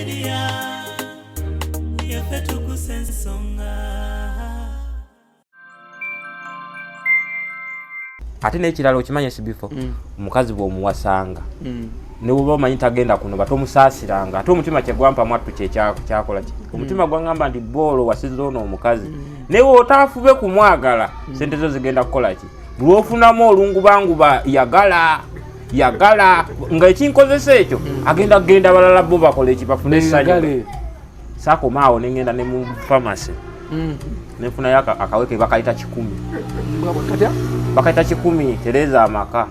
Media, yaffe tukusa ensonga. Ate n'ekirala okimanyi SB4, omukazi bw'omuwasanga ne bwoba omanyi tagenda kuno, batomusaasiranga. Ate omutima kyegwampa mwattu kyekyakola ki, omutima gwaŋŋamba nti boolo wasiza ono omukazi, naye wotaafube kumwagala, sente zo zigenda kukola ki? Lwofunamu olungubanguba, yagala yagala nga ekinkozesa ekyo, agenda kugenda balala bo bakole eki? Bafune essanyu. Beeyagale. Saakoma awo, nengenda ne mu famasi nenfunayo akaweke bakayita 100. Katya? Bakayita 100 tereza amaka,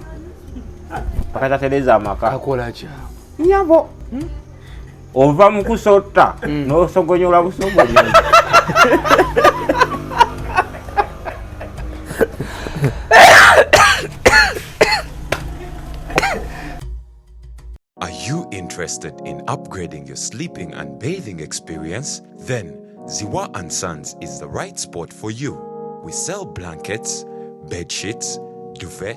bakayita tereza amaka. Kakola kyawo? Nyabo, ova mu kusotta n'osogonyola busogonyola. Are you interested in upgrading your sleeping and bathing experience? Then Ziwa and Sons is the right spot for you. We sell blankets, bed sheets, duvet,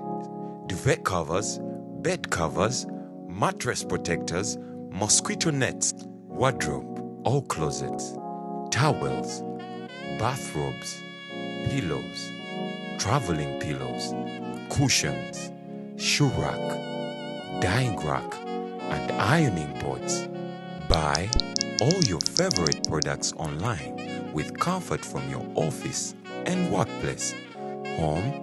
duvet covers, bed covers, mattress protectors, mosquito nets, wardrobe or closets, towels, bathrobes, pillows, traveling pillows, cushions, shoe rack, dyeing rack, and ironing boards. Buy all your favorite products online with comfort from your office and workplace, home,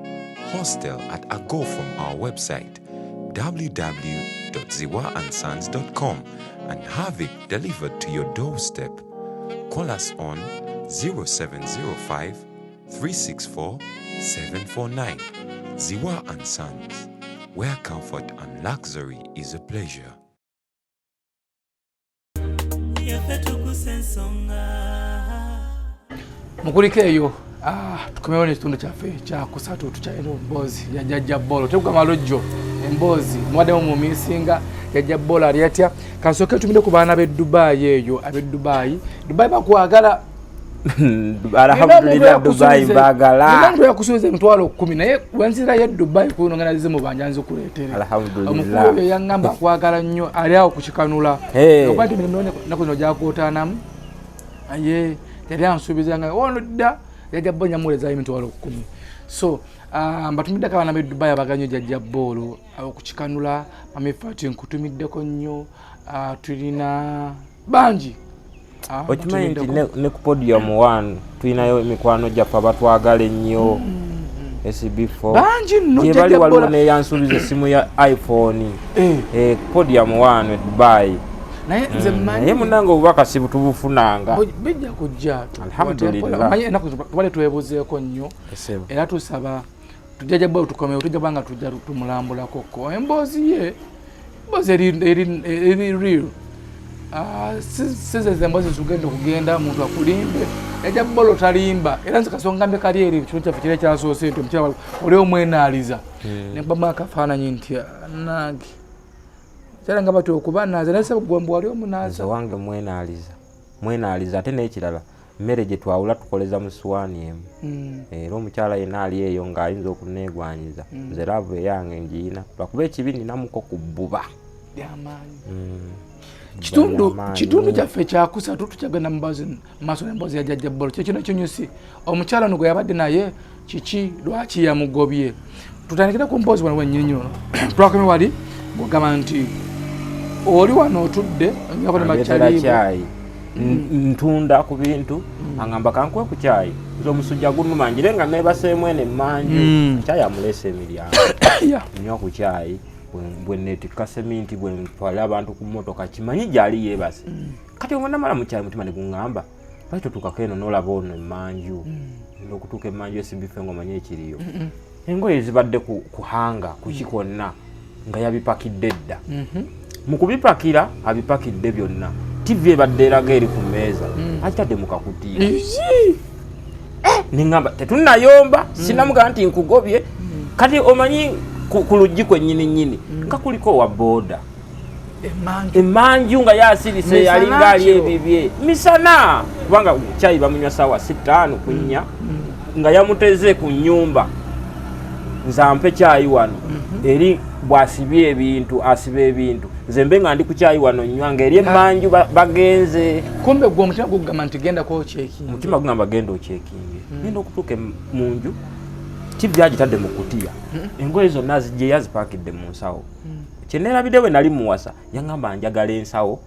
hostel at a go from our website www.ziwaandsons.com and have it delivered to your doorstep. Call us on 0705 364 749. Ziwa and Sons, where comfort and luxury is a pleasure. Yaffe tukusa ensonga. Mukuliko eyo, tukomewo n'ekitundu kyaffe kyakusatu. Tukyalina emboozi ya Jjajja Bolo tekugamba lujjo emboozi mubaddemu mumiisinga. Jjajja Bolo ali atya? Kansooke tumire ku baana b'e Dubayi eyo. Ab'e Dubayi, Dubayi bakwagala. Alhamdulillah, Dubai mbagala. Omuntu yakusuubiza 100,000, naye wenzirayo e Dubayi kuno ngenda zimubanja nzikuleetere. Alhamdulillah. Omukulu oyo yaŋŋamba akwagala nnyo, ali awo ku kikanula. Hey. Okuba nti emirimu ennaku zino gyakootaanamu, naye yali ansuubiza nga ono dda Jjajja Bolo nyamuweerezayo 100,000. So mbatumiddeko abaana b'e Dubai abaganyo Jjajja Bolo awo ku kikanula. Mamifati, nkutumiddeko nnyo. Tulina bangi. Okimanyi nti mbatumiddeko. Ne ku Podium One tulinayo emikwano gyaffe abatwagala ennyo, SB4. Bangi nno. Gye bali. Jjajja Waliwo Bolo. neyansuubiza essimu ya iPhone. Eh. Podium One e Dubai. Naye nze mmanyi Naye munange obubaka si tubufunanga. Bijja kujja. Alhamdulillah. Manyi ennaku zino tubadde twebuzeeko nnyo. Esebo. Era tusaba tujjaja bwe tukomewo, tujja kubanga tujja tumulambulakoko emboozi ye, emboozi eri real. Si ze emboozi zigenda okugenda muntu akulimbe. Ejja Bolo talimba. Era nze kasonga mbe kali eri ekintu kyaffe kiri ekyasoose nti omukyala oli omwenaaliza, nempamu akafaananyi nti nange kyala nga batya okubanaaza, naye sebo gwe mbu wali Nze omunaaza. Wange mwenaaliza, mwenaaliza. Ate n'ekirala, mmere gye twawula tukoleza mu suwaani emu. Era omukyala yenna ali eyo ng'ayinza okuneegwanyiza, nze love eyange ngiyina, lwakuba ekibi ninamuko ku bbuba. Lyamaanyi. Bbuba Kitundu lyamaanyi. Kitundu kyaffe kyakusatu, tukyagenda mu maaso n'emboozi ya Jjajja Bolo. Kyekino ekinyusi, omukyala ono gwe yabadde naye kiki? Lwaki yamugobye? Tutandikire ku mboozi wano wennyini ono. Twakomye wali ng'ogamba nti oli wano otudde onyako ne Andeetera makyaliibo. kyayi. Ntunda ku bintu, aŋŋamba kankuwe ku kyayi, nze omusujja gunnuma ngire nga neebaseemu eno emmanju. Kyayi amuleesa emiryango. Nywa ku kyayi, bwe neetikka seminti, bwe ntwala abantu ku mmotoka, kimanyi gyali yeebase. Kati omwe namala mu kyayi, mutima ne guŋŋamba, lwaki totuukako eno n'olaba ono emmanju? Okutuuka emmanju, SB4, ng'omanyi ekiriyo, engoye zibadde ku hanger kuki kwonna nga yabipakidde dda. Mu kubipakira abipakidde byonna, TV ebadde eraga eri ku mmeeza, agitadde mu kakutiya. Neŋŋamba tetunnayomba, sinamugamba nti nkugobye. Kati omanyi ku luggi kwennyini nnyini nga kuliko owa booda. Emmanju. Emmanju nga yasirise. Misana. Yalinga ali Kiro. ebibye misana, kubanga kyayi bamunywa saawa 6 ku 4, nga yamuteze ku nnyumba, nze ampe kyayi wano eri bw'asibye ebintu, asiba ebintu. Nze mbe nga ndi ku kyayi wano nnywa, ng'eri emmanju bagenze. Kumbe gwe omutima gugamba nti gendako okyekinge. Omutima gugamba genda okyekinge. Genda okutuuka mu nju, TV agitadde mu kutiya, engoye zonna azigyeyo azipakidde mu nsawo. Kyeneerabidde, bwe nali muwasa yaŋŋamba njagala ensawo,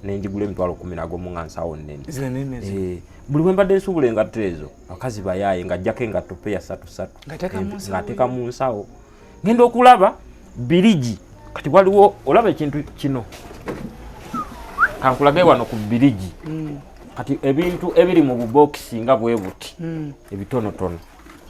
nenjigula 110,000 nga nsawo nnene. Zinene. Buli bwe mbadde nsuubula engatto ezo, abakazi bayaaye, ng'ajjako engatto peya ssatu ssatu. Ng'ateeka mu nsawo. Ng'ateeka mu nsawo. Ngenda okulaba birigi, kati waliwo olaba ekintu kino, kankulage wano ku birigi. Kati ebintu ebiri mu bubokisi nga bwe buti, ebitonotono,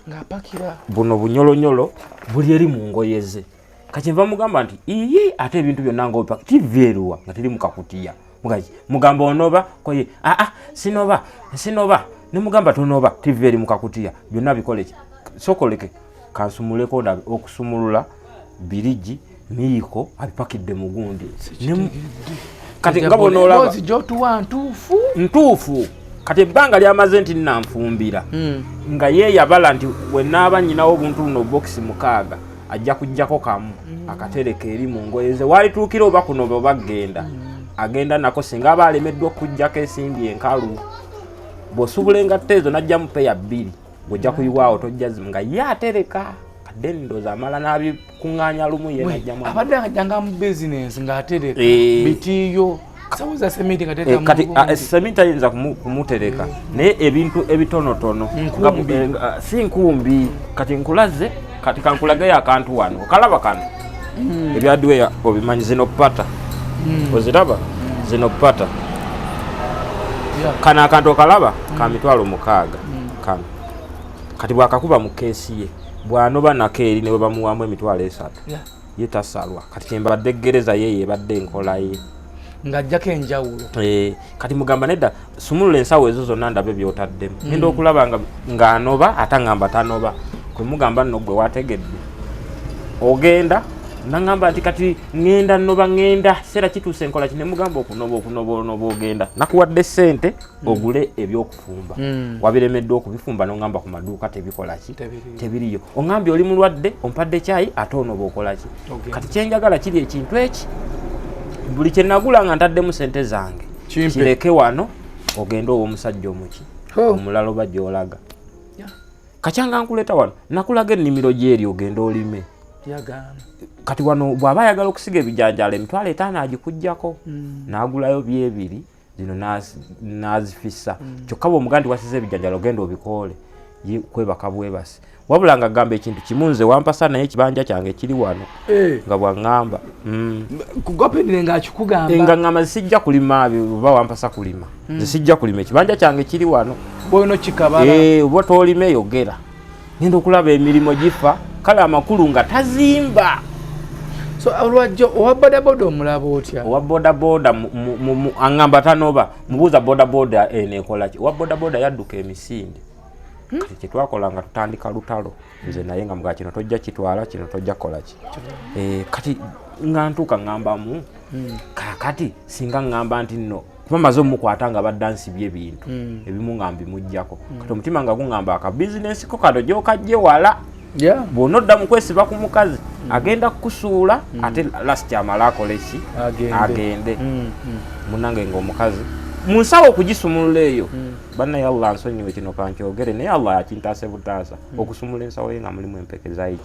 ng'apakira. Buno bunyolonyolo buli eri mu ngoye ze. Kakyenva mugamba nti iye, ate ebintu byonna nga obipaka, TV eruwa nga teri mu kakutiya? Mugaki mugamba onoba koye, aa sinoba, sinoba. Nemugamba tonoba, TV eri mu kakutiya, byonna bikole ki? Sokoleke kansumuleko ndabe. Okusumulula birigi, miiko abipakidde mu gundi. Kati nga bonoolaba Emboozi gy'otuwa ntuufu. Ntuufu. Kati ebbanga lyamaze nti nnanfumbira, nga ye yabala nti bwe naaba nyinawo obuntu buno bokisi 6, ajja kujjako kamu akatereka eri mu ngoye ze. Walituukira oba kuno oba genda agenda nako, singa aba alemeddwa okugjako ensimbi enkalu. Bw'osuubula engatto ezo n'ajjamu peya 2, ng'ojja kuyiwaawo tojja zimu, nga ye atereka. Kadde ndowooza amala n'abikuŋŋaanya lumu ye n'ajjamu. Abadde ajjanga mu bizinensi ng'atereka bitiiyo, sawo za semiti nga Eh, kati semiti tayinza kumutereka, naye ebintu ebitonotono nga Nkumbi. Si nkumbi. Kati nkulaze, kati kankulageyo akantu wano, okalaba kano, ebyaduweya obimanyi, zino pata oziraba, zino pata. Kano akantu okalaba ka 60,000 kano. Kati bwakakuba mu keesi ye, bwanoba nako eri ne bwe bamuwamu 30,000, ye tasalwa. Kati kyembadde gereza, ye yebadde enkola ye. Ng'ajjako enjawulo. Kati mugamba nedda, sumulula ensawo ezo zonna ndabe byotaddemu. Ngenda okulaba nga ng'anoba, ate aŋŋamba tanoba. Kwe mugamba nno gwe wategedde ogenda, naŋŋamba nti kati ŋŋenda noba, ŋŋenda seera kituuse enkola ki. Ne mugamba okunoba, okunoba onoba ogenda, nakuwadde ssente ogule ebyokufumba, wabiremeddwa okubifumba, noŋŋamba ku maduuka tebikola ki? Tebiriyo. Tebiriyo. Oŋŋambye oli mulwadde, ompadde kyayi, ate onoba okola ki? Ogenda. Kati kyenjagala kiri ekintu eki, buli kyenagula nga ntaddemu sente zange, Kimpe. kireke wano ogende ow'omusajja omuki Oh. omulala oba gyolaga. Kacyanga nkuleeta wano, nakulaga ennimiro gyeri, ogende olime. Yagaana. Kati wano bw'aba ayagala okusiga ebijanjaalo, 50,000 agikugjako, n'agulayo byebiri zino n'azifissa. Kyokka bw'omugaa nti wasize ebijanjaalo, ogenda obikoole, ye kwebaka bwebasi. Wabula nga gamba ekintu kimu, nze wampasa naye ekibanja kyange kiri wano. Nga bwaŋŋamba. Kugopendire ng'akikugamba. Nga ŋŋamba sijja kulima, oba wampasa kulima, nze sijja kulima, ekibanja kyange kiri wano. Bwolina okikabala. Oba tolima eyogera. Ngenda okulaba emirimu gifa, kale amakulu nga tazimba. So olwajjo owa bodaboda omulaba otya? Owa bodaboda aŋŋamba tanoba. Mubuuza bodaboda eno ekola ki? Owa bodaboda yadduka emisinde. Kati kyetwakola nga tutandika lutalo nze naye, nga mugaa kino tojja kitwala, kino tojja kukola ki. Kati nga ntuuka ŋŋambamu kakati singa ŋŋamba nti nno kuba maze omukwata nga badda nsibye ebintu ebimu nga mbimugjako. Kati omutima nga guŋŋamba akabizinensi ko kano gyokajje wala, bw'onodda mu kwesiba ku mukazi agenda kukusuula, ate last amale akole ki? Agende. Agende. Munange ngaomukazi mu nsawo okugisumulula eyo, bannaye Allah nsonyiwe kino kankyogere, naye Allah yakintaase butaasa, okusumula ensawo ye nga mulimu empeke za HIV.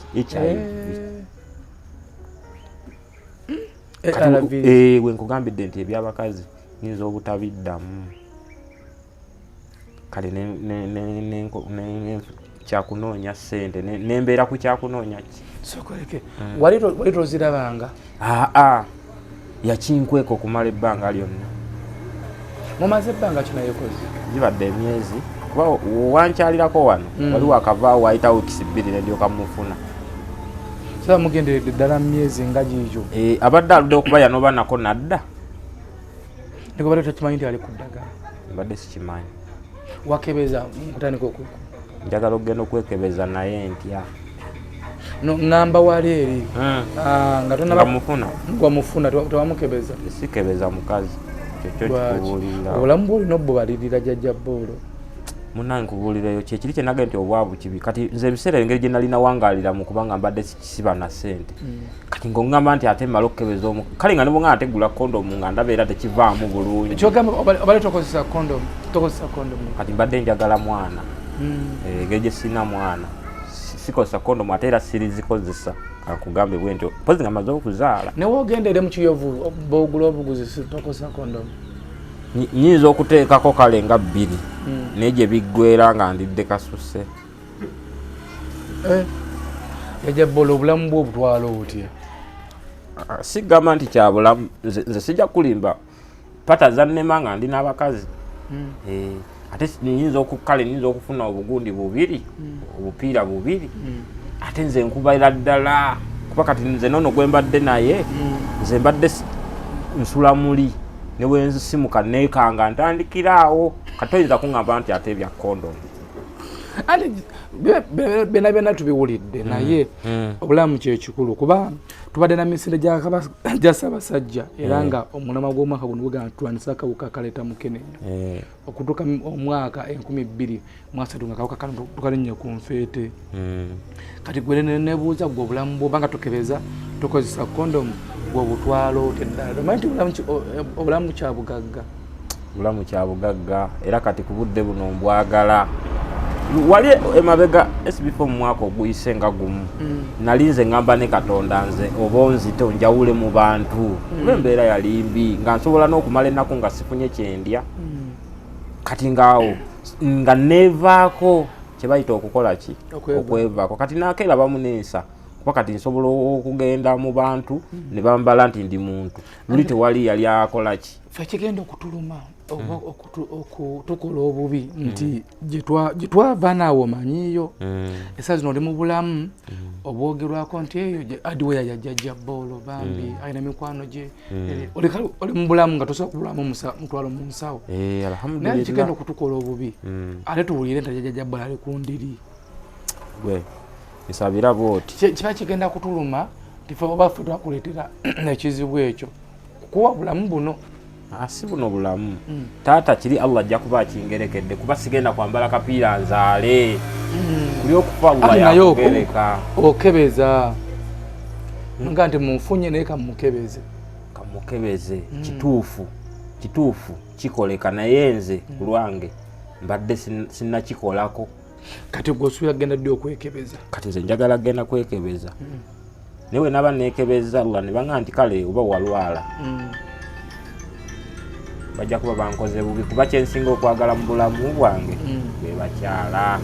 Kati ARVs. We nkugambidde nti ebyabakazi nyinza obutabiddamu. Kale kyakunoonya ssente, nembeera ku kyakunoonya ki. Sokoleke wali tozirabanga? Aa, yakinkweka okumala ebbanga lyonna. Mumaze ebbanga kinayekozi? Gibadde emyezi, kuba wankyalirako wano, wali wakavaawo, wayita wiikisi 2 nendyoka mufuna. Saba mugenderedde ddala mu myezi nga giigyo. Abadde aludde okuba yanoba nako nadda. Nekobadde tokimanyi nti ali ku ddagala? Mbadde sikimanyi. Wakebeza nkutandika oku Njagala okugenda okwekebeza, naye ntya. No, ŋŋamba wali eri. Ah, nga nga tonaba mufuna. Gwamufuna tewamukebeza? Sikebeza mukazi, kyekyo. Lwaki? Kikubuulirira. Obulamu bwolina obubalirira jjajja boolo. Munange nkubuulireyo kyekiri kyenaga nti obwavu kibi. Kati nze ebiseera engeri gye nalina wangaalira mu kubanga mbadde siba na ssente. Kati Kati ng'oŋŋamba nti ate mmala okukebeza omu, kale nga nebwonga ate gula kondomu nga ndaba era tekivaamu bulungi. Kyogamba obadde tokozesa condom, tokozesa condom? Kati mbadde njagala mwana. Engeri gye sirina mwana, sikozesa kondomu, ate era sirizikozesa, kankugambe bwe ntyo, mpozi nga maze okuzaala. Newoogenda ere mu Kiyovu bogula obuguzi, tokozesa condom? Nyinza okuteekako kale nga bbiri, naye gye biggwera nga ndidde kasuse. Jajja Bola, obulamu bwe obutwala otya? Ah, sigamba nti kyabulamu. Nze sijja kulimba, pata zannema nga ndi n'abakazi. Ate nyinza okukale nyinza okufuna obugundi bubiri, obupiira bubiri, ate nze nkubalira ddala, kuba kati nze noono gwe mbadde naye, nze mbadde nsula muli ne bwe nsimuka neekanga ntandikira awo. Kati toyinza kuŋŋamba nti ate ebya kondomu. Ate byonna byonna tubiwulidde, naye obulamu kyekikulu, kuba tubadde na misinde gya Ssaabasajja, era nga omulamwa gw'omwaka guno gugamba tulwanyisa akawuka akaleeta mukenenya okutuuka omwaka 2030 nga akawuka kano tukalinnya ku nfeete. Kati gwe nebuuza, gwe obulamu bwo, obanga tokebeza, tokozesa kondomu, gwe obutwala otya eddala? Omanyi nti obulamu kyabugagga. Bulamu kyabugagga, era kati ku budde buno mbwagala. Wali emabega sb4 mu mwaka oguyise nga gumu, nali nze ngamba ne Katonda, nze oba onzite onjawule mu bantu, kuba embeera yali mbi nga nsobola n'okumala ennaku nga sifunye kyendya. Kati ngaawo nga neevaako kye bayita okukola ki? Okweva. Okwevaako. Kati nakeerabamu n'ensa, kuba kati nsobola okugenda mu bantu ne bambala nti ndi muntu. Luli tewali yali akola ki. Ffe kigenda okutuluma oba okutukola obubi nti gye twava naawe omanyiiyo, esaa zino oli mu bulamu obwogerwako nti eyo adiweya yajjajja Boolo bambi alina mikwano gye. Oli mu bulamu nga tosobola kubulamu mutwalo mu nsawo. Naye Alhamdulillah. Kigenda okutukola obubi ate tuwulire nti jjajja Boolo ali ku ndiri. Gwe nsabira bwoti. Kiba kigenda kutuluma nti ffe oba ffe twakuleetera ekizibu ekyo kukuwa bulamu buno. Ah, si buno bulamu, taata, kiri Allah ajja kuba akingerekedde, kuba sigenda kwambala kapiira nzaale kuli okufa. Allah Ate naye yakugereka. Okebeza nga nti munfunye, naye kamukebeze. Kamukebeze, kituufu, kituufu kikoleka, naye nze ku lwange mbadde sinnakikolako. Kati gwe osuubira kugenda ddi okwekebeza? Kati nze njagala genda kwekebeza, naye bwe naba nekebeza Allah ne baŋŋamba nti kale oba walwala, bajja kuba bankoze bubi, kuba kyensinga okwagala mu bulamu bwange be bakyala.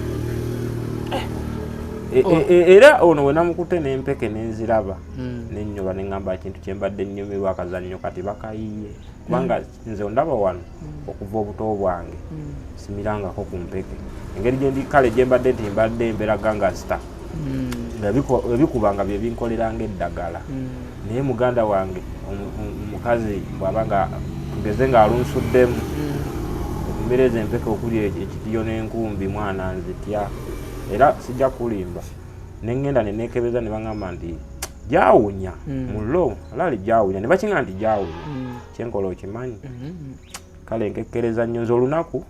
Era ono we namukute n'empeke nenziraba nenyoba, neŋŋamba kintu kyembadde nnyumirwa akazannyo kati bakayiye, kubanga nze ondaba wano okuva obuto bwange simirangako ku mpeke, engeri gyendi kale gyembadde nti mbadde mberaga nga sita nga ebikuba nga bye binkoleranga eddagala. Naye muganda wange, omukazi bw'aba nga tugeze ng'alunsuddemu okumira ezo empeke okuli ekitiyo n'enkumbi, mwana nzitya, era sijja kulimba, neŋŋenda ne neekebeza ne baŋŋamba nti gyawunya mulo alaali gyawunya, ne bakiŋŋamba nti gyawunya. Kyenkola okimanyi, kale nkekkereza nnyo. Nze olunaku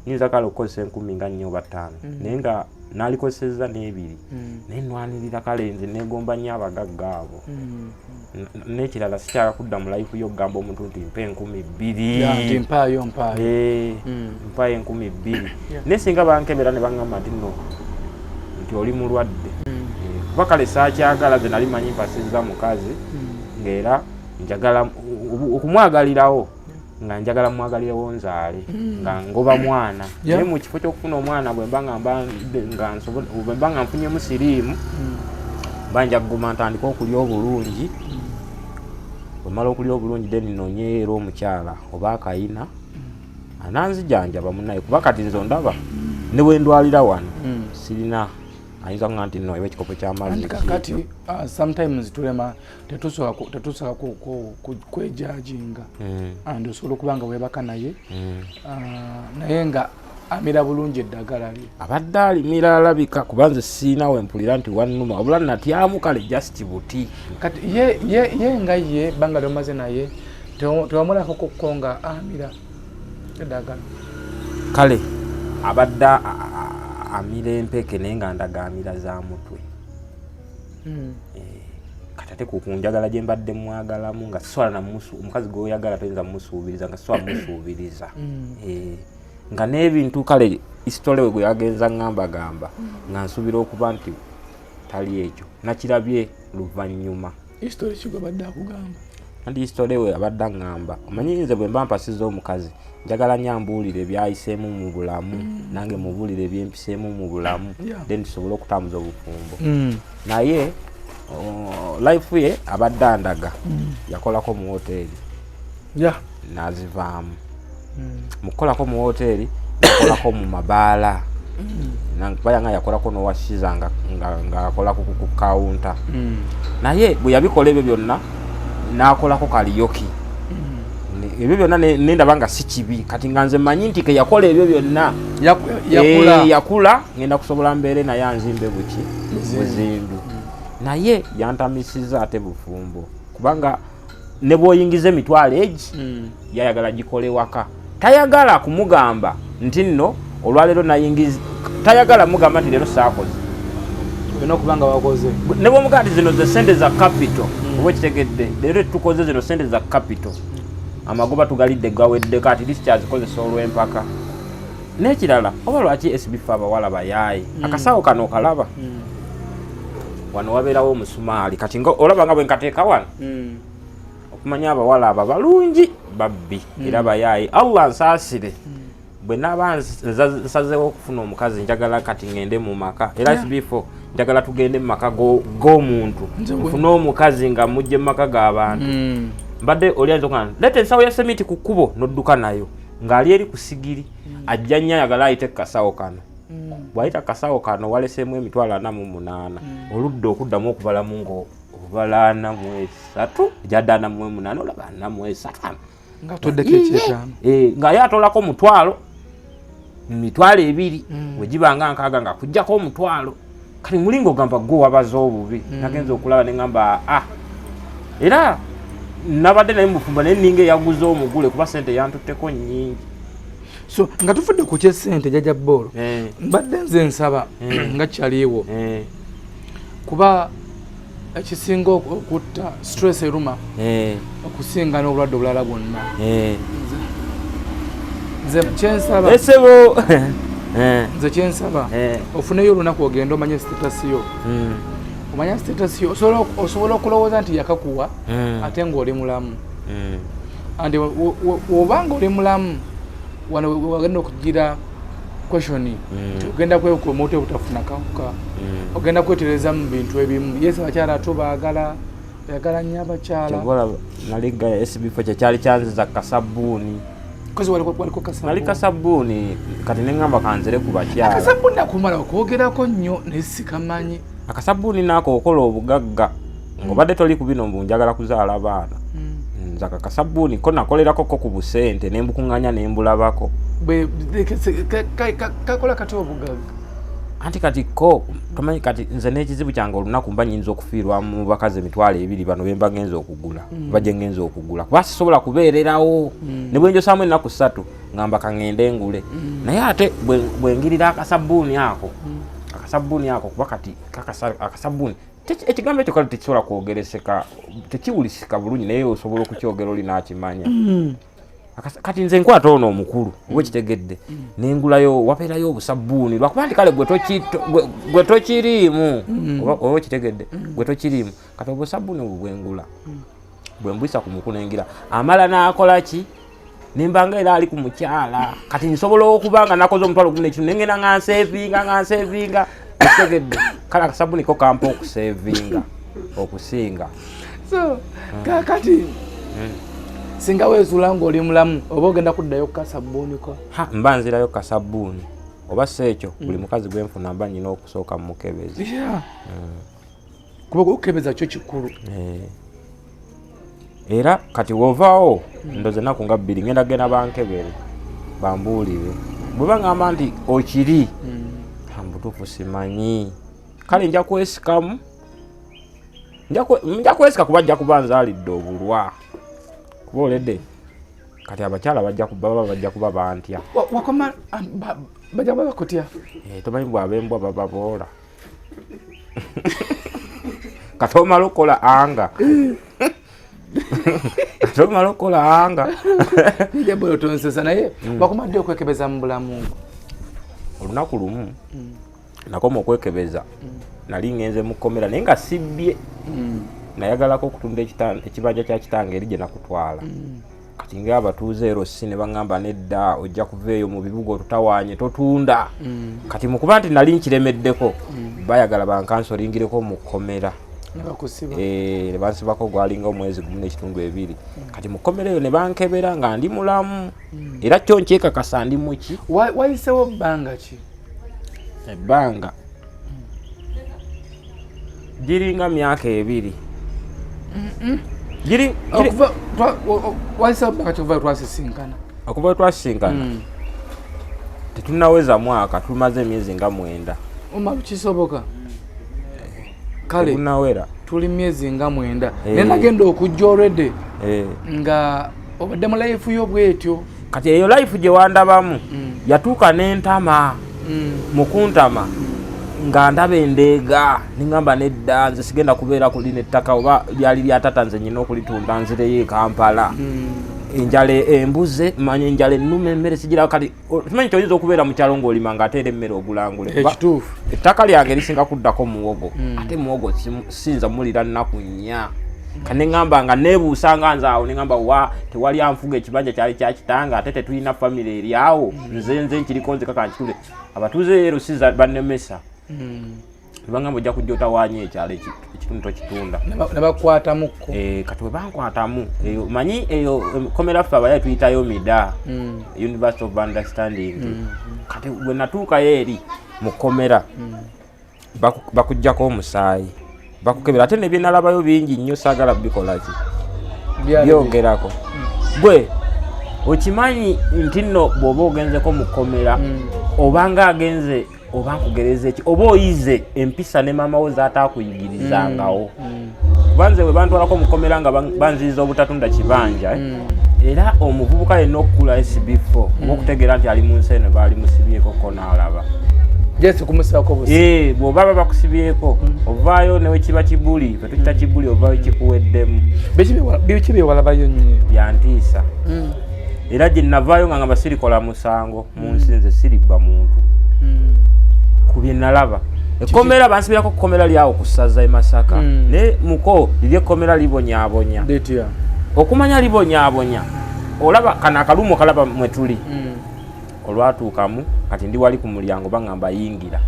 nyinza kale okukozesa 1000 nga 4 oba 5, naye nga nalikozesezza n'ebiri, naye nwanirira. Kale nze negomba nnyo abagagga abo. N'ekirala sikyala kudda mu life y'okugamba omuntu nti mpa 2000. Ya, nti mpaayo, mpaayo. Mpayo 2000. Naye singa bankebera ne baŋŋamba nti nno nti oli mulwadde, kuba kale saakyagala. Ze nali manyi mpasizza mukazi, ng'era njagala okumwagalirawo, nga njagala mwagalirewo nzaale, nga ngoba mwana. Naye mu kifo ky'okufuna omwana, bwe mba nga nga bwe mba nga nfunyemu siriimu, mba nja kuguma ntandike okulya obulungi. Bwe okulya obulungi, then noonyeyo era omukyala oba akayina ananzijanjaba munaye, kuba kati nze ondaba ne bwe ndwalira wano sirina ayinza kuŋŋamba nti no eba ekikopo ky'amazzi. Anti kakati sometimes tulema, tetusobola kwejajinga and osobola okuba nga webaka naye, naye nga amira bulungi eddagala lye. Abadde alimira alabika, kuba nze siina we mpulira nti wannuma, wabula natyamu kale just buti. Kati ye nga ye ebbanga lyomaze naye, tewamulako kokko nga amira eddagala? Kale abadde amira empeke, naye nga ndaga amira za mutwe. Kati ate kukunjagala gye mbadde mwagalamu nga sisobola namusu omukazi gw'oyagala toyinza mumusuubiriza nga sisobola mumusuubiriza. Nga n'ebintu kale isitole we gwe yagenza ngambagamba nga nsuubira okuba nti tali ekyo nakirabye luvannyuma. History ki gwabadde akugamba? Anti isitole we abadde aŋŋamba, omanyi nze bwe mba mpasiza omukazi njagala nnyo ambuulire ebyayiseemu mu bulamu, nange mubuulire ebyempiseemu mu bulamu, then tusobole okutambuza obufumbo. Naye life ye abadde andaga yakolako mu woteeri n'azivaamu. Mu kukolako mu woteeri yakolako mu mabaala, kuba yanga yakolako n'owashiza ng'akola ku kawunta. Naye bwe yabikola ebyo byonna n'akolako kaliyoki, ebyo byonna nendaba nga si kibi. Kati nga nze mmanyi nti ke yakola ebyo byonna yakula ngenda kusobola mbeere naye anzimbe buki buzimbi. Naye yantamisiza ate bufumbo, kubanga ne bw'oyingiza emitwalo egi yayagala gikole waka, tayagala kumugamba nti nno olwaleero nayingiza, tayagala mugamba nti leero saakoze. Olina okuba nga wakoze. Ne bwomugamba nti zino ze sente za capital, oba okitegedde, leero tukoze zino sente za capital, amagoba tugalidde gaweddeko, ati least azikozesa olw'empaka. N'ekirala, oba lwaki SB abawala bayaaye, akasawo kano okalaba wano wabeerawo omusumaali, kati nga olaba nga bwe nkateeka wano, okumanya abawala abo balungi babbi era bayaaye. Allah nsaasire, bwe naaba nsazeewo okufuna omukazi njagala kati ngende mu maka era SB4 njagala tugende mu maka g'omuntu, nfune omukazi nga mujje mu maka g'abantu. Mbadde oli ayinza okugamba leeta ensawo ya semiti ku kkubo n'odduka nayo ng'ali eri ku sigiri, ajja nnyo ayagala ayite ku kasawo kano. Bw'ayita ku kasawo kano waleseemu 480,000, oludda okuddamu okubalamu ng'obala 43, gyadde 48, olaba 43 nga toddeko ekyetaano. Nga ye atolako 1,000, 20,000 bwe giba nga 60 nga kujjako 1,000. Kati mulinga ogamba gwe wabaza obubi. Nagenza okulaba ne ŋŋamba ah, era nabadde naye mufumba naye ninga eyaguze omugule kuba sente yantutteko nnyingi. So nga tuvudde ku kyesente, jjajja Bboolo, mbadde nze nsaba nga kyaliiwo, kuba ekisinga okutta stress eruma okusinga n'obulwadde obulala bwonna. Nze kyensaba, Esebo. nze kyensaba, ofuneyo olunaku ogende omanye status yo. Omanya status yo, osobola okulowooza nti yakakuwa ate ng'oli mulamu. And wobanga oli mulamu, wano wagenda okugira question nti ogenda kwekuuma otya obutafuna kawuka, ogenda kwetereza mu bintu ebimu. Yes, abakyala tubaagala, oyagala nnyo abakyala. Kyobola naliga SB4 kyekyali kyanziza kasabbuuni. Kozi waliko Nali kasabbuuni, kati neŋŋamba kanzire ku bakyala. Akasabbuuni akumala okwogerako nnyo naye sikamanyi. Akasabbuuni naako okola obugagga ng'obadde toli ku bino mbu njagala kuzaala baana. Nze aka kasabbuuni ko nakolerako ko ku busente ne mbukuŋŋaanya ne mbulabako. Kakola kati obugagga? Anti kati ko tomanyi, kati nze n'ekizibu kyange olunaku mba nyinza okufiirwa mu bakazi 20,000 bano be mba ngenza okugula, oba gye ngenza okugula, kuba sisobola kubeererawo. Ne bwe njosaamu ennaku 3 ngamba kaŋŋende ngule. Naye ate bwe ngirira akasabbuuni ako, akasabbuuni ako kuba kati akasabbuuni ekigambo ekyo kale tekisobola kwogereseka, tekiwulisika bulungi, naye osobola okukyogera oli n'akimanya. Kati nze nkwata ono omukulu oba ekitegedde nengulayo, wabeerayo obusabbuuni lwakuba nti kale gwe tokiriimu, oba okitegedde gwe tokiriimu. Kati obusabbuuni obwo bwengula bwe mbuyisa ku mukulu nengira amala n'akola ki, nembanga era ali ku mukyala. Kati nsobola okuba nga nakoze 1,500 nengenda nga nsevinga nga nsevinga, okitegedde. Kale akasabbuuni ko kampa okusevinga okusinga. So kakati singa weezuula ng'oli mulamu, oba ogenda kuddayo ku kasabbuuniko? Ha, mba nzirayo kasabbuuni, oba si ekyo buli mukazi gwenfuna mba nyina okusooka mu mukebezi. Kuba okukebeza kyo kikulu. Era kati wovaawo ndoza ennaku nga 2 ngenda genda bankebere bambuulire bwe baŋŋamba nti okiri. Ha, mubutuufu simanyi, kale nja kwesikamu, nja kwesika kuba nja kuba nzaalidde obulwa, kuba oledde kati abakyala bajja baba bajja kuba bantya. Wakoma bajja kuba bakutya. Tomanyi bwabembwa bababoola. Kati omala okukola anga, kati omala okukola anga. Jjajja Boy, otonsesa, naye wakomadde okwekebeza mu bulamu? Olunaku lumu nakoma okwekebeza, nali ngenze mu kkomera naye nga sibbye. Nayagalako okutunda ekibanja kya kitange eri gye nakutwala. Kati nga abatuuze ero si ne baŋŋamba, nedda, ojja kuva eyo mu bibuga otutawaanye, totunda. Kati mukuba nti nali nkiremeddeko, bayagala bankansolingireko mu kkomera. Ne bakusiba? Eh, ne bansibako gwalinga omwezi 1.5 2. Kati mu kkomera eyo ne bankebera nga ndi mulamu, era kyo nkyekakasa ndi muki. Wayisewo bbanga ki? Ebbanga giringa myaka 2. Wayisewo bbanga ki okuva twasisinkana? Okuva we twasisinkana, tetunaweza mwaka, tumaze emyezi nga 9. Omalu, kisoboka kale. Tegunawera. Tuli myezi nga 9. Eh. Naye nagenda okujja olwedde Eh. nga obadde mu life yo bwetyo. Kati eyo life gye wandabamu yatuuka n'entama. Mu kuntama nga ndaba endeega, neŋŋamba nedda, nze sigenda kubeera kulina ettaka oba lyali lya tata, nze nyina okulitunda nzireyo e Kampala. Enjala embuze, manya enjala ennuma, emmere sigira. Kati kimanyi kyoyinza okubeera mu kyalo ng'olima ng'ate era emmere ogulangule. Ekituufu. Ettaka lyange lisinga kuddako muwogo, ate muwogo siyinza mulira nnaku 4. Kaneŋŋamba nga neebuusa nga nze awo, neŋŋamba wa tewali anfuga, ekibanja kyali kya kitange, ate tetulina famire eri awo, nze nkiriko nzeka, kankitule. Abatuuze ero siza bannemesa, nebangamba ojja kujja otawaanya ekyalo, ekitundu tokitunda. Ne bakwatamuko? Eh, kati we bankwatamu eyo, manyi eyo komera ffe abayaye tuyitayo mida, University of Understanding. Kati bwe natuukayo eri mu kkomera, bakugjako omusaayi, bakukebera, ate nebyenalabayo bingi nnyo, saagala bikolaki byongerako. Gwe okimanyi nti nno bw'oba ogenzeko mu kkomera, obanga agenze oba nkugereza eki, oba oyize empisa ne maama wo zaatakuyigirizangawo. Kuba nze bwe bantwalako mu kkomera nga banziyiza obutatunda kibanja, eh, era omuvubuka yenna okukula SB4 oba okutegeera nti ali mu nsi eno, baali musibyeko ko n'alaba. Jesi kumusibako busi. Eh, bw'oba baba bakusibyeko, ovaayo newe kiba kibuli, fe tukita kibuli, ovaayo kikuweddemu. Biki byewalabayo nnyo? Byantiisa. Era gye navaayo nga ngamba sirikola musango mu nsi, nze siribba muntu ku bye nalaba. Ekkomera bansibirako kukomera lyawo ku ssaza e Masaka. Naye muko liri ekkomera libonyaabonya. Litya? Okumanya libonyaabonya, olaba kano akalumu kalaba mwe tuli. Olwatuukamu kati ndi wali ku mulyango, baŋŋamba yingira.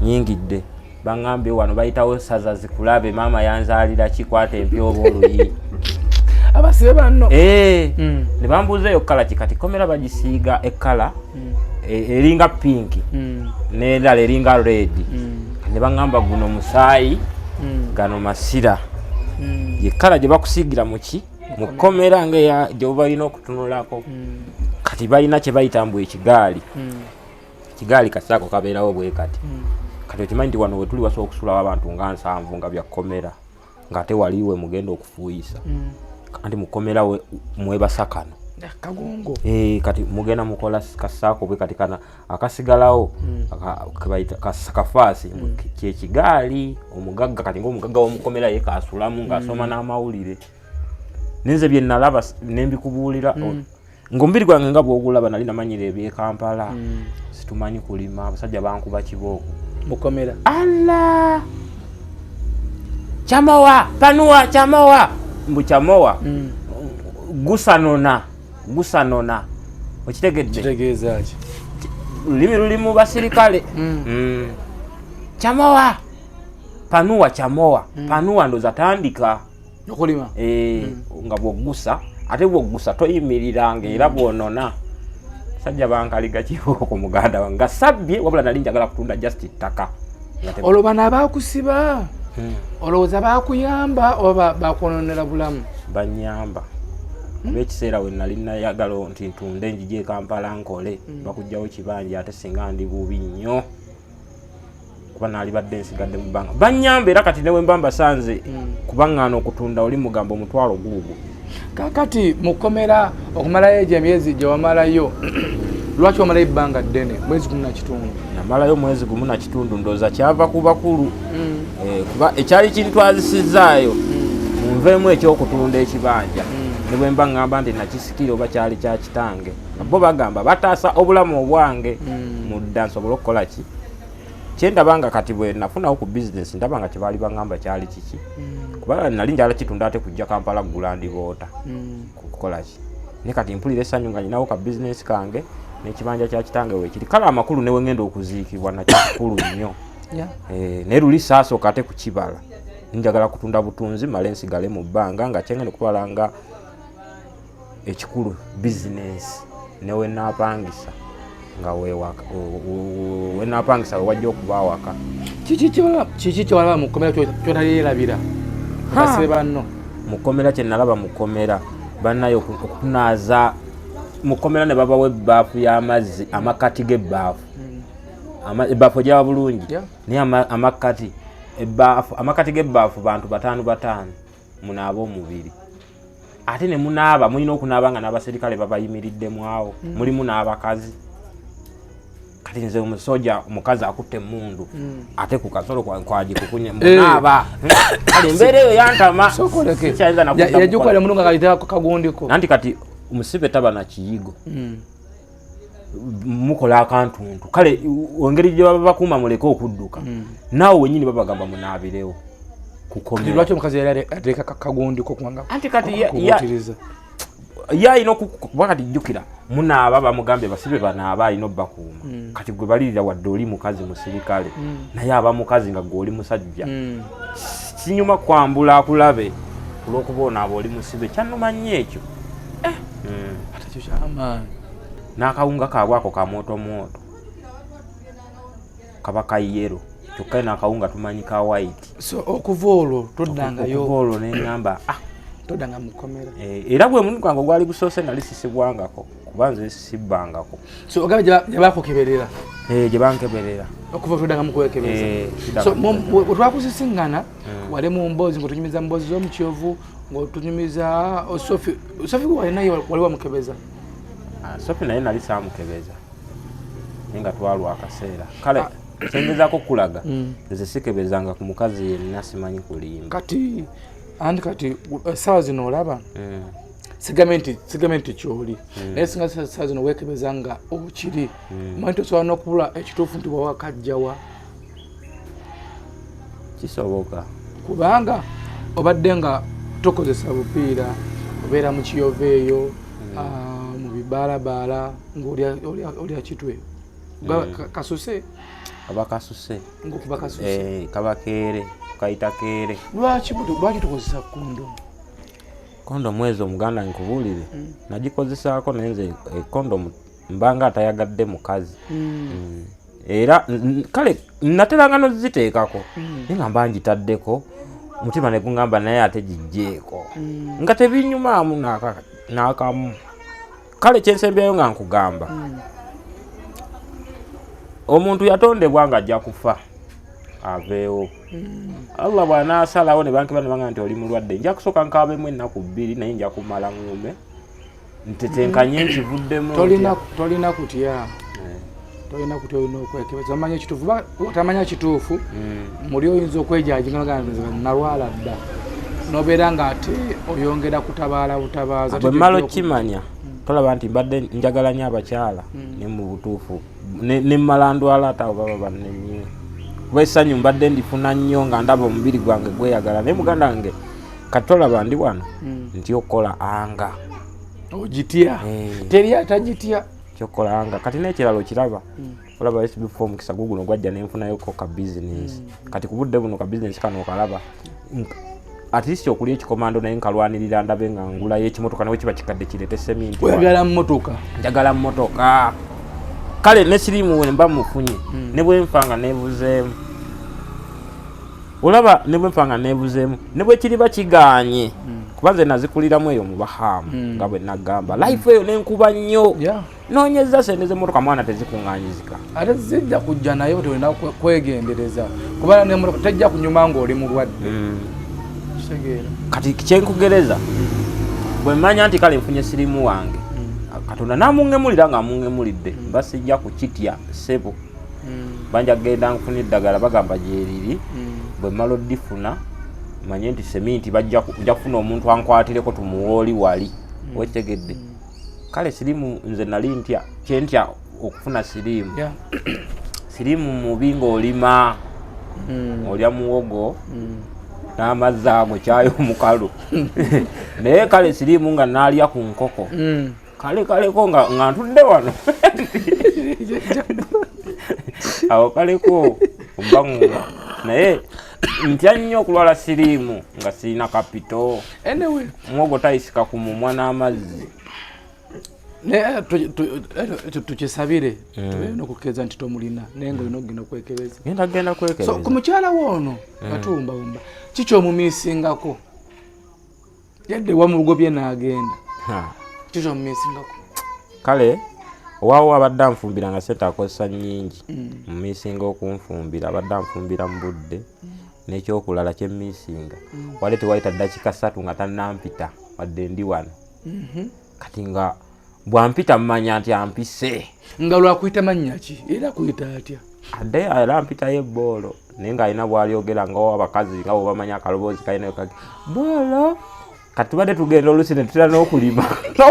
Nyingidde, baŋŋambye wano bayitawo saza zikulabe, maama yanzaalira kikwata empya oba oluyi. Abasibe banno? Eh, ne bambuuza eyo color ki. Kati komera bagisiiga e color eringa pink n'endala eringa red. Ne baŋŋamba guno musaayi, gano masira. Ye color gye bakusiigira muki mu kkomera ngaeya gyoba balina okutunulako. Kati balina kye bayita mbu ekigaali. Ekigaali kasaako kabeerawo bwe kati. Kati okimanyi nti wano wetuli wasobola okusulawo abantu nga 70 nga bya kkomera, ng'ate waliwe mugenda okufuuyisa. Anti mu kkomera mwebasa kano. Kagongo. Eh, kati mugenda mukola kasaako bwe kati, kana akasigalawo kebayita kafaasi mbu kyekigaali omugagga. Kati ngaomugagga womukomera ye kasulamu ng'asoma n'amawulire. Nenze bye nalaba nembikubuulira ng'omubiri gwange nga bwogulaba, nali namanyira ebyekampala, situmanyi kulima, abasajja bankuba kibooko. Mukomera? Ala chamowa panuwa chamowa, mbu chamowa gusanona gusanona, okitegedde? Kitegeeza ki? Lulimi luli mu basirikale. Chamowa panuwa chamowa panuwa, ndoza tandika okulima. Eh, nga bwoggusa, ate bwoggusa toyimiriranga era bwonona. Sajja bankaliga kibooko muganda wange nga sabbye, wabula nali njagala kutunda just ttaka. Nga Olwo bano abakusiba, olowooza bakuyamba oba bakwononera bulamu? Banyamba, kuba ekiseera we nali nayagala nti ntunde njije e Kampala nkole, bakugjawo kibanja, ate singa ndi bubi nnyo kuba nalibadde nsigadde mu bbanga. Banyamba era kati newe mba mbasanze kubaŋŋaana okutunda, oli mugamba omutwalo guugwo. Kakati mukomera okumalayo egyo emyezi gye wamalayo, Lwaki wamalayo ebbanga ddene, mwezi gumu nakitundu? Namalayo mwezi gumu nakitundu, ndowooza kyava ku bakulu. Kuba ekyali kintwazisizaayo munveemu ekyokutunda ekibanja, ne bwe mba ŋŋamba nti nakisikira oba kyali kya kitange, bo bagamba bataasa obulamu obwange mudda nsobole okukola ki kyendaba nga kati bwe nafunawo ku bizinesi, ndaba nga kyebaali baŋŋamba kyali kiki, kuba nali njala kitunda ate kujja Kampala kugula ndiboota kukola ki. Naye kati mpulira essanyu nga nyinawo ka bizinesi kange n'ekibanja kya kitange weekiri. Kale amakulu ne wengenda okuziikibwa nakyo kikulu nnyo. Naye luli saasooka ate kukibala, njagala kutunda butunzi male nsigale mu bbanga nga kyengenda okutwala nga ekikulu bizinesi, ne wenaapangisa nga wewaka, wenaapangisa wewajja okuba awaka. Kiki kyewalaba mu kkomera kyotalyerabira basibe banno? Mu kkomera kye nalaba mu kkomera, bannaye, okutunaaza mu kkomera ne babawa ebbaafu y'amazzi, amakkati g'ebbaafu, ebbaafu egyaba bulungi, naye amakkati ebbaafu, amakkati g'ebbaafu, bantu bataano bataano munaaba omubiri, ate ne munaaba mulina okunaaba nga n'abaserikale babayimiriddemu awo, mulimu n'abakazi. Kati nze omusoja omukazi akutte emundu ate ku kasolo kwagikukunya munaaba. Kale embeera eyo yantama. Sokoleke. Sikyayinza na kuddamu Yagikwala mulu nga kayita kagundiko. Anti kati omusibe taba na kiyigo, mukola akantuntu. Kale engeri gye baba bakuuma muleke okudduka, naawe wenyini babagamba munaabirewo Kati kukomera. lwaki omukazi yali ateeka kagundiko kubanga Anti kati kubuutiriza? Ye alina kuba kati jjukira munaaba, bamugambye basibe banaaba, alina obbakuuma. Kati gwe balirira wadde oli mukazi musirikale, naye aba mukazi nga gwe oli musajja, kinyuma kwambula akulabe olwokuba onaaba oli musibe. Kyannuma nnyo ekyo. Ate ekyo kyamaanyi. N'akawunga kaabwe ako kamwotomwoto kaba ka yellow, kyokka n'akawunga tumanyi ka white. So okuva olwo toddangayo? Okuva olwo neŋŋamba, ah. Toddanga mu kkomera? Era bwe mulimu gwange ogwali gusoose nali sisibwangako, kuba nze sibbangako. So ogabe gye bakukeberera? Gye bankeberera. Okuva toddanga mu kwekebeza? Siddanga So mu kwekebeza. bwe twakusisiŋŋana wali mu mboozi, ng'otunyumiza mboozi z'omukyovu, ng'otunyumiza Sofi. Sofi wali naye wali wamukebeza? Ah, Sofi naye nali saamukebeza, naye nga twalwa akaseera. Kale kyengezaako okulaga, nze sikebezanga ku mukazi yenna, simanyi kulimba. Kati anti kati essaawa zino olaba, sigambe nti kyoli, naye singa essaawa zino weekebeza nga okiri, omanyi tosobola n'okubula ekituufu nti wawakajjawa. Kisoboka. Kubanga obadde nga tokozesa bupiira, obeera mu kiyova eyo, mu bibaalabaala, ng'olya kitwe. Kasuse. Kaba kasuse. Ng'okuba kasuse. Kaba keere, kayita keere. Lwaki tukozesa kondomu? Kondomu ezo, omuganda, nkubuulire, nagikozesaako, naye nze kondomu mbanga atayagadde mukazi. Era kale nateranga noziteekako, naye nga mba ngitaddeko omutima ne guŋŋamba naye ate gijjeeko, nga tebinyumaamu n'akamu. Kale kyensembyayo nga nkugamba, omuntu yatondebwa nga ajja kufa aveewo. Allah bw'anaasalawo ne bankeba ne baŋŋamba nti oli mulwadde, nja kusooka nkaabemu ennaku 2, naye nja kumala ŋŋume ntetenkanye nkivuddemu. Tolina kutya, tolina kutya, olina okwekebeza omanya ekituufu. Otamanya kituufu, muli oyinza okwejajinga, nalwala dda, nobeera nga ate oyongera kutabaala butabaaza. Bwe mmala okukimanya, tolaba nti mbadde njagala nnyo abakyala, ne mu butuufu ne mmala ndwala, ate abo baba bannemye, kuba essanyu mbadde ndifuna nnyo nga ndaba omubiri gwange gweyagala. Naye muganda wange, kati tolaba ndi wano nti okukola anga. Ogitya? Teri atagitya. Kyokola anga. Kati n'ekirala okiraba, olaba SB4 omukisa guguno gwajja nenfunayoko ka bizinesi. Kati ku budde buno ka bizinesi kano okalaba, at least okulya ekikomando, naye nkalwanirira ndabe nga ngulayo ekimotoka, nawe kiba kikadde kireete seminti. Oyagala mmotoka? Njagala mmotoka. Kale ne sirimu we mba mufunye, ne bwe nfa nga neebuzeemu, olaba ne bwe nfa nga neebuzeemu, ne bwe kiriba kigaanye, kuba nze nazikuliramu eyo mu Bahaamu, nga bwe nagamba life eyo nenkuba nnyo. Noonyeza sente z'emmotoka, mwana, tezikuŋŋaanyizika. Ate zijja kujja, naye tolina kwegendereza, kuba nemmotoka tejja kunyuma ng'oli mulwadde. Kitegeera? Kati kyenkugereza, bwe mmanya nti kale nfunye sirimu wange, kati Katonda namungemulira nga amungemulidde, mba sijja kukitya ssebo. Banja genda nfuna eddagala, bagamba gyeriri. Bwe mmala oddifuna, manye nti seminti bajja nja kufuna omuntu ankwatireko tumuwooli wali. Wekitegedde? Kale sirimu nze nali ntya, kyentya okufuna siriimu. Siriimu mubi ng'olima, olya muwogo n'amazzi ago, kyayo omukalu. Naye kale siriimu nga naalya ku nkoko, kale kaleko nga ntudde wano awo, kaleko mba ŋŋuma. Naye ntya nnyo okulwala siriimu nga sirina capital. Anyway. Muwogo tayisika ku mumwa n'amazzi. Naye ekyo tukisabire, tubeere n'okukkiriza nti tomulina, naye nga olina okugenda okwekebeza. Genda genda So kwekebeza. ku mukyala wo ono katuwumbawumba, kikyomumiisingako yadde wamugobye n'agenda? Ha. Kikyomumiisingako? Kale owaawo abadde anfumbira nga sente akozesa nnyingi. Mumiisinga okunfumbira, abadde anfumbira mu budde. N'ekyokulala kyemmiisinga, wali tewayita ddakiika 3 nga tannampita wadde ndi wano. Kati nga bwampita mmanya nti ampise. Nga lwakuyita mannya ki, era kuyita atya? Adde era ampitayo ebboolo, naye ng'alina bw'alyogera nga abakazi nga bwebamanya akaloboozi kalina kati boolo. Kati tubadde tugenda oluusi ne tutera n'okulima,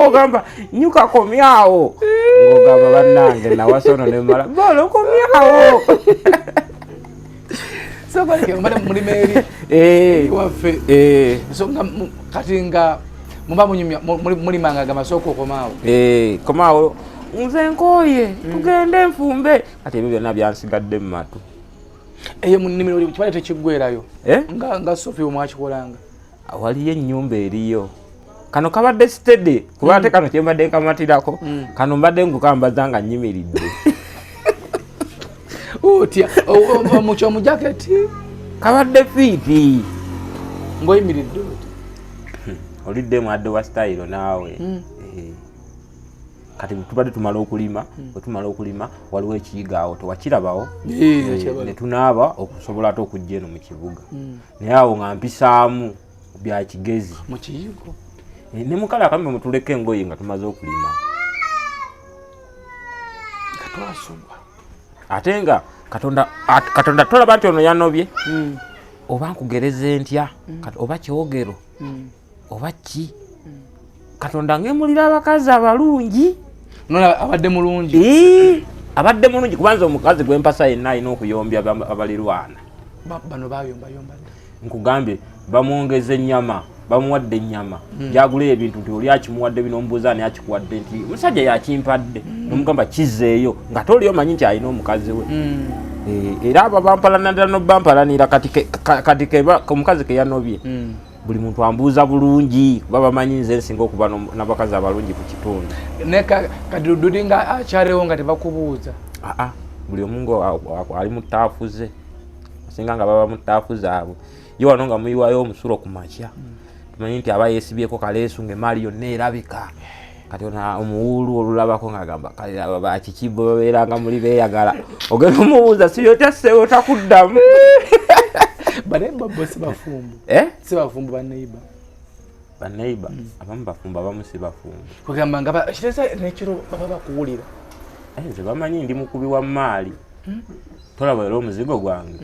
ogamba nyuka komyawo, ng'ogamba bannange nawasa ono nemala boolo komyawo. Sobaleke mubadde mulima eri waffe. So nga kati nga muba munyumya, mulimanga ga masooka okomaawo. Eh, komaawo nze nkooye, tugende nfumbe. Kati ebyo byonna byansigadde mu matu. Eyo mu nnimiro kibadde tekiggwerayo? Eh? Nga Sofi bwe mwakikolanga. Waliyo ennyumba eriyo. Kano kabadde steady kuba ate kano kyembadde nkamatirako, kano mbadde ngukambaza nga nyimiridde. Otya mukyo mu jaketi? Kabadde fit. Ng'oyimiridde oti? Oliddemu adde wa style naawe. Eh. Kati tubadde tumala okulima, bwe tumala okulima waliwo ekiyiga awo, tewakirabawo? Eh, nakirabawo. Ne tunaaba okusobola ate okujja eno mu kibuga, naye awo nga mpisaamu bya kigezi. Mu kiyigo? Eh, ne mukale akambe mutuleko engoye nga tumaze okulima. Nga twasubwa. Ate nga Katonda tolaba nti ono yanobye, oba nkugereze ntya? Oba kyogero oba ki, Katonda ngemulira abakazi abalungi. Nona abadde mulungi. Ii, abadde mulungi, kubanza omukazi gwempasa yenna alina okuyombya abalirwana. Bano bayombayomba dda. Nkugambye bamwongeza ennyama, bamuwadde ennyama gyagula ebintu nti oli akimuwadde bino, omubuuza ani akikuwadde, nti musajja yakimpadde, nomugamba kizeeyo nga toli omanyi nti alina omukazi we. Eh, era abo bampalanira nobampalanira. Kati kati omukazi keyanobye, buli muntu ambuuza bulungi kuba bamanyi nze nsinga okuba n'abakazi abalungi ku kitundu. Ne kati Dudi nga akyaliwo nga tebakubuuza? Aa, buli omu nga ali mu ttaafu ze, asinga nga baba mu ttaafu zaabwe. Ye wano nga muyiwayo omusulo ku makya, tumanyi nti aba yeesibyeko kaleesu ngaemaali yonna erabika. Kati ono omuwuulu olulabako ng'agamba kale aba bakiki bo babeeranga muli beeyagala. Ogenda omubuuza siyotya ssebo, takuddamu. Baneiba bo si bafumbo? Eh? Si bafumbo baneiba? Baneiba abamu bafumbo, abamu si bafumbo. Kugamba nga kiteesa nekiro baba bakuwulira. Eh, nze bamanyi ndi mukubi wa maali, tolaba era omuzigo gwange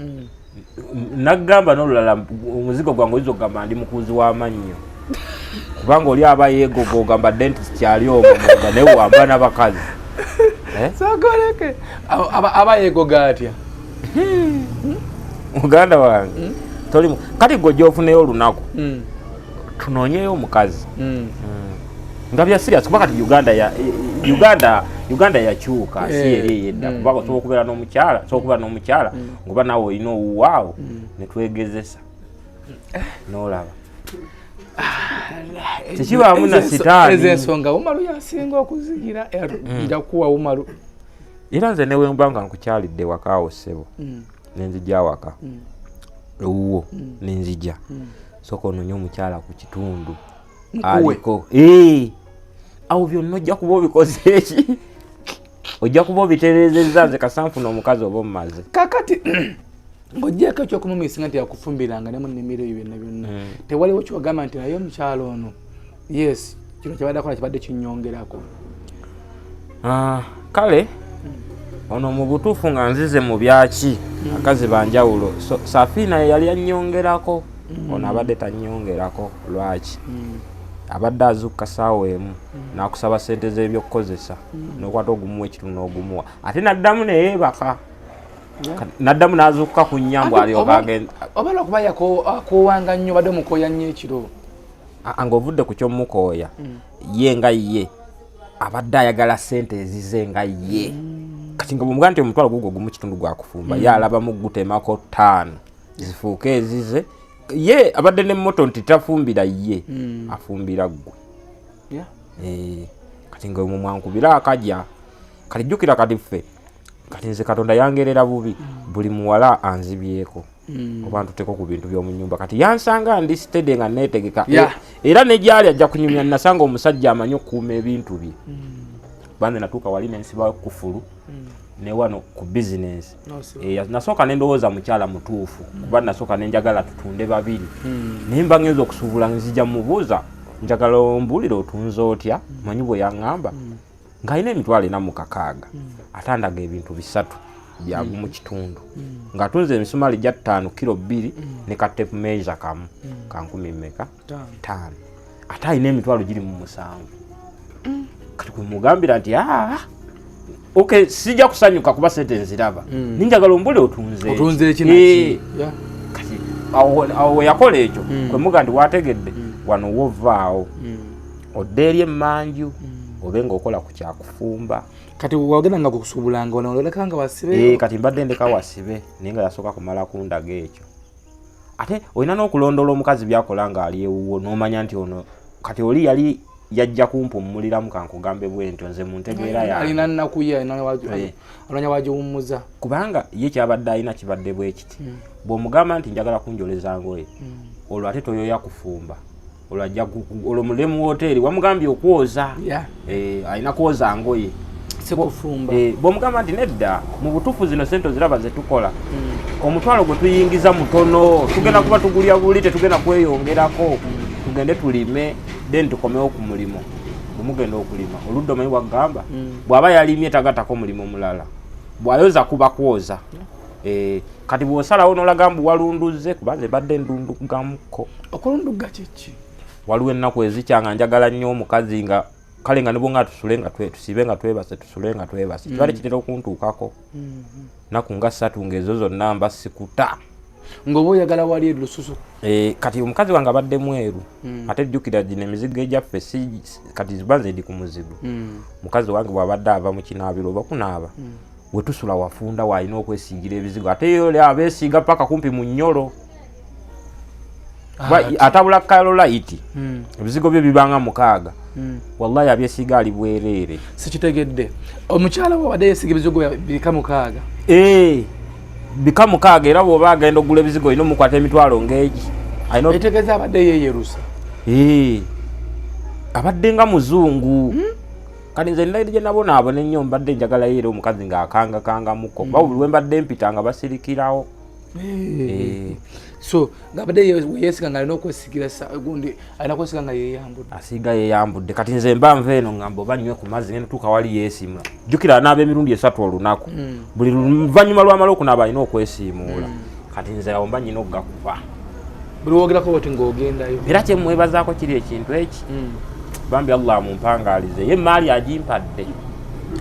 naggamba n'olulala omuzigo gwange oyinza okugamba ndi mukuuzi w'amannyo, kubanga oli aba yeegoga ogamba dentist ali omwo munda, naye wamba n'abakazi. Eh? Sokoleke aba yegoga atya? Muganda wange toli kati gwe ojja ofuneyo olunaku tunoonyeyo omukazi nga bya serious, kuba kati Uganda ya Uganda yakyuka, si eri eyedda. Kuba osobola okubeera n'omukyala, osobola okubeera n'omukyala ngoba naawe olina owuwaawo netwegezesa n'olaba tekibaamu na sitaani. Ezo ensonga Umaru yasinga okuzigira, era nja kuwa Umaru. Era nze newemba nga nkukyalidde wakaawo ssebo, nenzija awaka ewuwo, nenzija soka ononye omukyala ku kitundu. Nkuwe. Aliko. Awo byonna ojja kuba obikoze eki, ojja kuba obitereezezza. Nze kasanfuna omukazi oba omumaze. Kakati ng'ogyeko ekyokumumiisinga nti yakufumbiranga ne mu nnimiro eyo byonna byonna, tewaliwo kyogamba nti naye omukyalo ono, yes, kino kyebadde akola kibadde kinyongerako? Ah, kale ono mu butuufu nga nzize mu byaki, akazi banjawulo. So, Safiina ye yali annyongerako, ono abadde tannyongerako. Lwaki? Abadde azukka saawa 1 n'akusaba sente z'ebyokukozesa, n'okwata ogumuwa ekitundu n'ogumuwa, ate n'addamu neyeebaka, n'addamu n'azukka ku nnya mbu alyoka agenda. Oba lwakuba yakoowanga nnyo, badde mukooya nnyo ekiro. Ng'ovudde ku kyomukooya, ye nga ye abadde ayagala sente ezize nga ye. Kati nga bw'omugamba nti omutwalo gugwo gumu kitundu gwa kufumba, ye alabamu gutemako 5 zifuuke ezize. Ye abadde ne moto nti tafumbira ye, afumbira ggwe. Kati nga mumwankubira akajja. Kati jjukira, kati ffe, kati nze Katonda yangerera bubi, buli muwala anzibyeko oba ntuteko ku bintu by'omu nyumba. Kati yansanga ndi steady nga neetegeka. Era ne gyali ajja kunyumya, nasanga omusajja amanyi okukuuma ebintu bye. Banze natuuka wali nensiba kufulu ne wano ku bizinensi. Nasooka nendowooza mukyala mutuufu, kuba nasooka nenjagala tutunde babiri, naye mba ngenza okusuubula, nzija mubuuza, njagala ombuulire otunze otya. Manyi bwe yaŋŋamba ng'alina 460,000, ate andaga ebintu 3 byagumu kitundu, ng'atunze emisumaali gya 5 kiro 2 ne ka tape measure kamu ka nkumi mmeka? 5, ate alina 70,000. Kati kwe mugambira nti aa, okay, sijja kusanyuka kuba sente nziraba, ninjagala ombule otunze. Otunze eki naki. Kati awo we yakola ekyo, kwe muga nti wategedde wano wovaawo odde eri emmanju obe ng'okola ku kyakufumba. Kati wagenda nga kusuubulanga wano oleka nga wasibe? Kati mbadde ndeka wasibe, naye nga yasooka kumala kundaga ekyo. Ate olina n'okulondoola omukazi byakola ng'ali ewuwo, n'omanya nti ono kati oli yali yajja kumpummuliramu. Kankugambe bwe ntyo nze mu ntegeera yange. Alina nnaku ye, alina wagiwummuza. Kubanga ye kyabadde alina kibadde bwe kiti: bw'omugamba nti njagala kunjoleza ngoye, olwo ate toyoya kufumba, olwo ajja olwo mule mu woteeri wamugambye okwoza. Alina kwoza ngoye. Sikufumba. Bw'omugamba nti nedda, mu butuufu zino sente oziraba zetukola, omutwalo gwe tuyingiza mutono, tugenda kuba tugulya buli, tetugenda kweyongerako, tugende tulime then tukomewo ku mulimu. Bwemugenda okulima oludda, omanyi bwagamba, bw'aba yalimye tagatako mulimu mulala, bw'ayoza kuba kwoza. Kati bw'osalawo n'olaga mbu walunduze, kuba nze mbadde ndundugamuko. Okulunduga kiki? Waliwo ennaku ezikya nga njagala nnyo omukazi, nga kale nga nibwo nga tusule nga tusibe nga twebase, tusule nga twebase. Kibadde kitera okuntuukako nnaku nga 3 ng'ezo zonna mba sikuta. Ng'oba oyagala wali lususu. Kati omukazi wange abadde mweru, ate jjukira gino emizigo egyaffe si kati ziba nze ndi ku muzigo. Mukazi wange bw'abadde ava mu kinaabiro oba kunaaba, we tusula wafunda, waalina okwesiigira ebizigo, ate ye abeesiiga paka kumpi mu nnyolo. Atabula kalolaiti, ebizigo bye bibanga 6, wallahi abyesiiga ali bwereere. Sikitegedde, omukyala we abadde yeesiga ebizigo bika 6? Bika 6, era bw'oba agenda okugula ebizigo olina omukwata emitwalo ng'egi. Etegeeza abadde yeeyerusa. Abadde nga muzungu. Kati nze nina gye nabonaabona ennyo, mbadde njagalayo era omukazi ng'akangakangamukko, kuba buli lwe mbadde mpita nga basirikirawo. So ng'abadde yeesiga nga alina okwesigira gundi, alina kwesiga nga yeeyambudde. Asiiga yeeyambudde. Kati nze mba nva eno ngamba oba nnywe ku mazzi, ngenda tuuka wali yeesiimula. Jjukira anaaba emirundi 3 olunaku, buli luvannyuma lwamala okunaaba alina okwesiimuula. Kati nze awo mba nnyina okugakuba. Buli wogerako bwoti ng'ogendayo. Era kyemwebazaako kiri ekintu eki, bambi Allah amumpangaalize, ye maali agimpadde.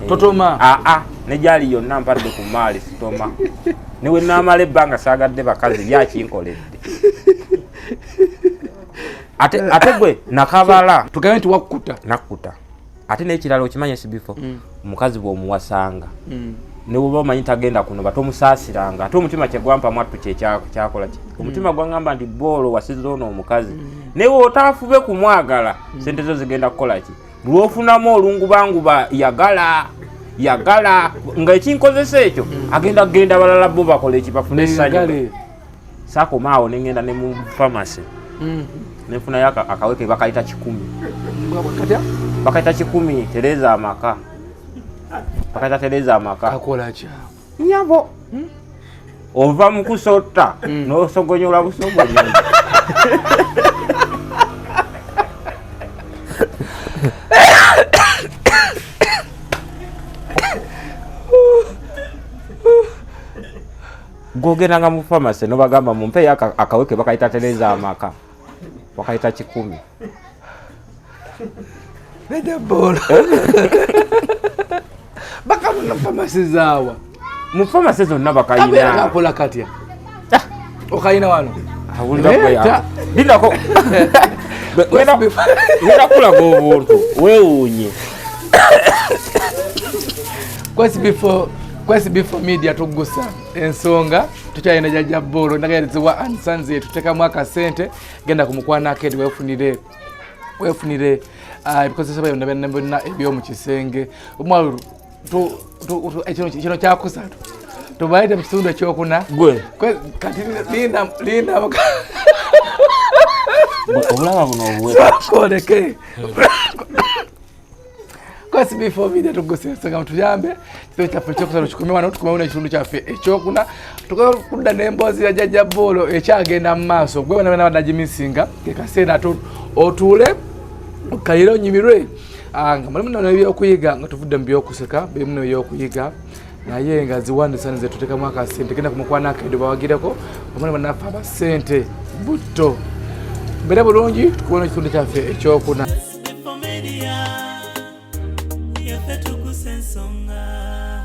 Totoma. Aa, ne gyali yonna mpadde ku maali, sitoma. Ne we naamala ebbanga saagadde bakazi, byakinkoledde. Ate gwe nakabala. Tugambe nti wakkuta. Nakkuta. Ate n'ekirala okimanya sibifo, omukazi bw'omuwasanga ne bw'oba omanyi tagenda kuno, batomusaasiranga. Ate omutima kyegwampa mwattu kyekyakola ki, omutima gwaŋŋamba nti boolo wasiza ono omukazi, naye bw'otaafube kumwagala, sente zo zigenda kukola ki? Buli ofunamu olungubanguba, yagala yagala nga ekinkozesa ekyo, agenda kugenda balala bo bakole eki, bafune essanyu. Saakoma awo, ne ŋŋenda ne mu famasi nenfunayo akaweke bakayita 1,000. Bakayita 1,000 tereza amaka, bakayita tereza amaka. Kakola kyawo? Nyabo, ova mu kusotta n'osogonyola busogonyola. Gwogendanga mu famasi nobagamba mumpeeyo akaweke bakayita tereza amaka, bakayita 1,000. Nedda Bolo, bakabona famasi zaawa? Mu famasi zonna. Kabeera Bakayina. Kakola katya? Okayina wano? Awulira. Leeta. Lindako, ngenda kulaga obuntu weewuunye. Kwesi Before Media, tugusa ensonga. Tukyalina Jajja Bolo ndagaziwa and Sons, tutekamu akasente. Genda ku Mukwano Arcade wefunire wefunire ebikozesebwa byonna byonna byonna ebyomu kisenge. Omwalu kino kyakusatu, tubalete mu kitundu ekyokuna. Gwe. Kati linda linda. Gwe, obulaba buno obuweka. Koleke Kwesi Before Media, tugusa ensonga. Mutuyambe kitundu kyaffe ekyokusatu kikumi wano, tukomewo n'ekitundu kyaffe ekyokuna, tukoze kudda n'emboozi ya Jjajja Bolo ekyagenda mu maaso. Gwe bana bana banagimisinga, ke kaseera ate otuule okkalire onyumirwe. Nga mulimu nno n'ebyokuyiga, nga tuvudde mu byokuseka, birimu n'ebyokuyiga, naye nga ziwandisani ze tuteekamu akasente. Genda ku Mukwano Arcade bawagireko omuli bannaffe abasente butto. Mbeere bulungi, tukubona ekitundu kyaffe ekyokuna. Before Media, yaffe tukusa ensonga.